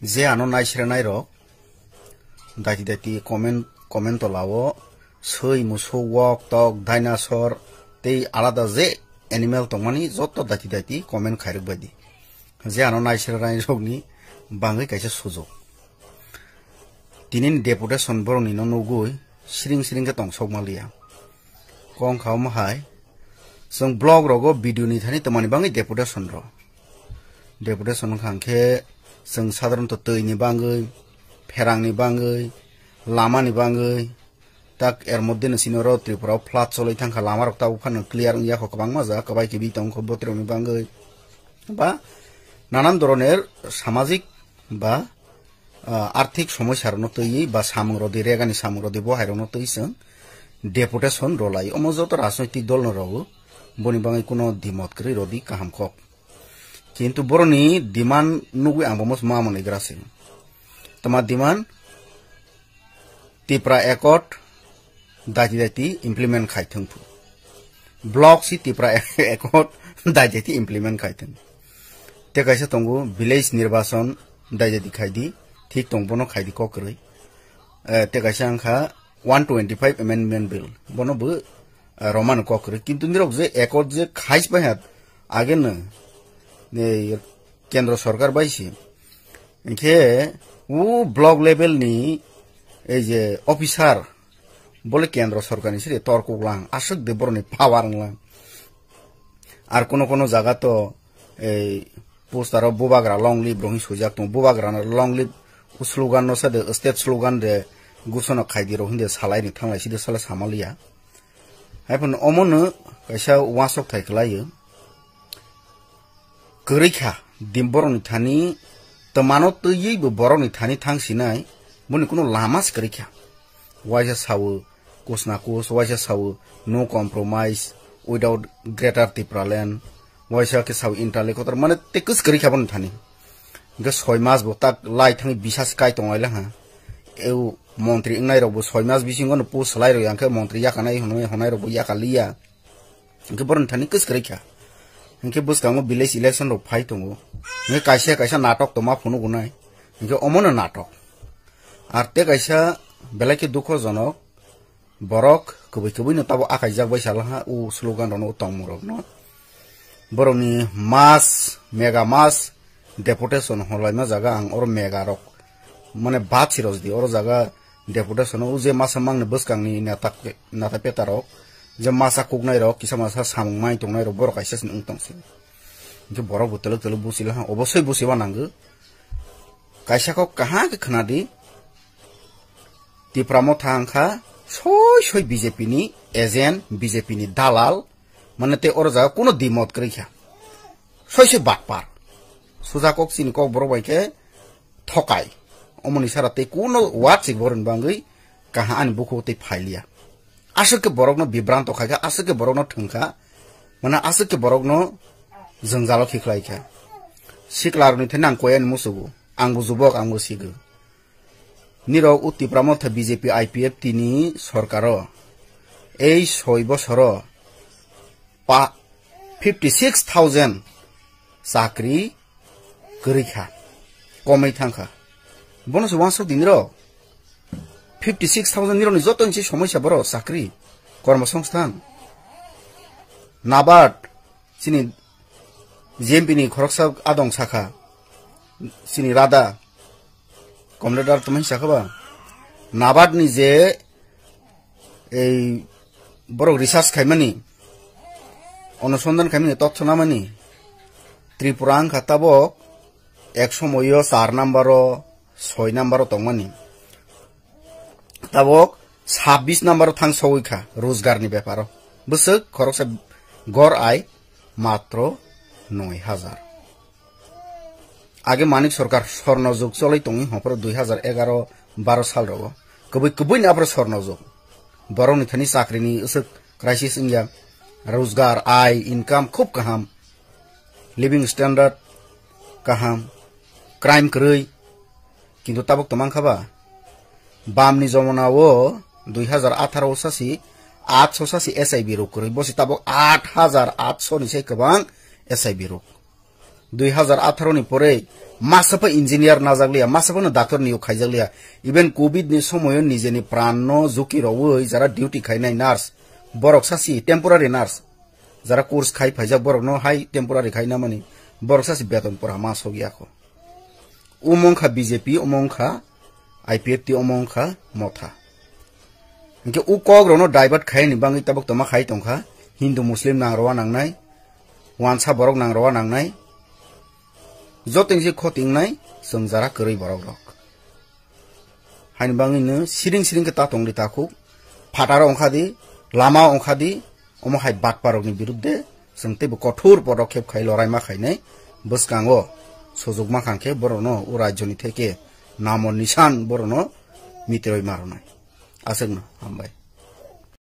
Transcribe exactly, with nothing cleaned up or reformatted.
Je ano naisrenai rok, daiti daiti comment, comment o lao, soi, musuk, wok, tok, dinosaur, tei alada je animal tongmani joto daiti daiti comment khairok bai di. Je ano naisrenai rokni bangwi kaisa sujuk. Tini ni deputation borokni no nugwi siring siring khe tong sok maliya. Kong kha omo hai, chwng block rogo B D O ni thani twmani bangwi deputation ro. Deputation wngkha hwnkhe chwng sadharanto twi ni bangwi, pherang ni bangwi, lama ni bangwi, tak er moddhe no chini oro Tripura o flood cholwi thangkha, lama rok tabuk phano clear wngya kho, kwbangma jaga kwbai kibi tong kho bwtwi rok ni bangwi. Ba nanan doroner samajik ba, ah, arthik somosya rokno twiwi ba samung rodi, regani samung rodi, bo hai rokno twi chwng deputation rolai. Omo joto rajnoitik dol no rogo, boni bangwi kuno dimot kwrwi rodi kaham kok. Kintu boroni demand nugwi ang bomo ma manwi grasi. Tama demand, Tipra Accord daiti daiti implement khai thung phu. Block si Tipra Accord daiti daiti implement khai thung. Te kaisa tongo village nirbachon daiti daiti khai di, thik tong bono khai di kok kwrwi. Eh, te kaisa wngkha one twenty-five amendment bill. Bono bo, eh, romano kok kwrwi. Kintu nirok je accord je khais bai hat age no, eh, kendro sorkar bai si. Hinkhe u block level ni ei je officer, bole kendro sorkar ni siri torkuk lang, aswk de boroni power wng lang. Ar kono kono jaga to ei poster o bubagra long live rok hin swijak tongo, bubagra no long live u slogan no sa de, state slogan de gusono khai di rok hin de salai ni thanglai si de sala samaliya. Hai phano omo no kaisa uansuk thai kwlai o. Kwrwi kha, dim borokni thani twmano twiwi bo borokni thani thang sinai, boni kuno lama se kwrwi kha. Waisa sawo kusna kus, waisa sawo no compromise without Greater Tipraland, waisa khe sawo interlocutor, mane te kwswk kwrwi kha boni thani. Hwnkhe soi mas bo tak lai thangwi bisa se kai tong lai ha. Eu montri wngnai rok bo soi mas bisingo no post salai rok ya, hwnkhe montri yakanai hwnwi honai rok bo yakaliya. Hwnkhe boroni thani kwswk kwrwi kha. Hwnkhe bwskango village election rok phai tongo. Hwnkhe kaisa kaisa natok tongma phunuk wnai. Hwnkhe omono natok. Ar tei kaisa belai khe dukhojonok, borok kwbwi kwbwino tabo akaijak bai sala ha, o slogan rokno, o tongmung rokno. Borokni mass, mega mass, deputation holaima jaga ang oro mega rok mane bat sirosdi oro jaga deputation o je masa mangni bwskangni neta, neta peta rok je masa kuknai rok kisa masa samung mai tongnai rok borok kaisa sini wng tong se. Hwnkhe borok bo telok telok busi la obosoi busiba nango. Kaisa kok kaham khe khwnadi, Tipra Motha wngkha soi soi B J P ni agent, B J P ni dalal, mane tei oro jaga kuno dimot kwrwi kha. Soi soi batpar. Suja kok chini kok borok bai khe thokai. Omoni sara tei kuno word se boroni bangwi kaha ani bukhuk tei phailiya. Aswk khe borokno bibranto khai kha, aswk khe borokno thwng kha, mane aswk khe borokno jwngjalo khiklai kha. Sikla rokni thani ang koyani musugo, angbo jubok, angbo sigo. Nirok o Tipra Motha B J P I P F T ni sorkaro ei soi bosoro pa fifty six thousand chakri kwrwi kha, komwi thang kha. Bono se uansuk di nirok fifty six thousand nirokni joto ni se somosya borok chakri, kormosongsthan. NABARD chini J M P ni khoroksa adong sakha, chini Radha Komledar tongmani sakha ba, NABARD ni je ei borok research khaimani, onusondhan khaimani, totho namani, Tripura wngkha tabok ek somoio char number o, soi number o tongmani. Tabok sabbish number o thang sogwi kha rojgar ni beparo. Bwswk khoroksa gor ai matro noi hajar. Age Manik Sarkar sorno jug choloi tongwi hopro dui hajar egaro baro sal rogo. Kwbwi kwbwi ni aphro sorno jug. Borok ni thani chakri ni usuk crisis wngya. Rojgar, ai, income khub kaham. Living standard kaham. Crime kwrwi. Kintu tabuk tongmang kha ba? Bam ni jomona o dui hajar atharo sasi, atso sasi S I B rok kwrwi. Bosi tabuk aat hajar atso ni se kwbang S I B rok. Dui hajar atharo ni pore Masa pa engineer najak liya, masa pa no doctor niyok khaijak liya. Even covid ni somoyo nijeni pran no juki rowi jara duty khainai nurse, borok sasi temporary nurse, jara course khai phaijak borok no hai temporary khaina mani borok sasi beton pora ma sok ya kho. Omo wngkha B J P, omo wngkha I P F T, omo wngkha Motha. Hinkhe o kok rokno divert khaini bagwi tabuk toma khai tongkha. Hindu Muslim nang rowa nangnai, wansa borok nang rowa nangnai, joto se khotingnai chwng jara kwrwi borok rok. Haini bagwi no siring siring khe ta tongdi takhuk, phataro ongkha di, lama ongkha di, omo hai batpa rokni biruddhe chwng teibo kothor podokhep khai loraima khainai bwskango sujukma khangkhe borokno o rajyoni theke namo nisan borokno mitiroi maronai. Aswkno hambai.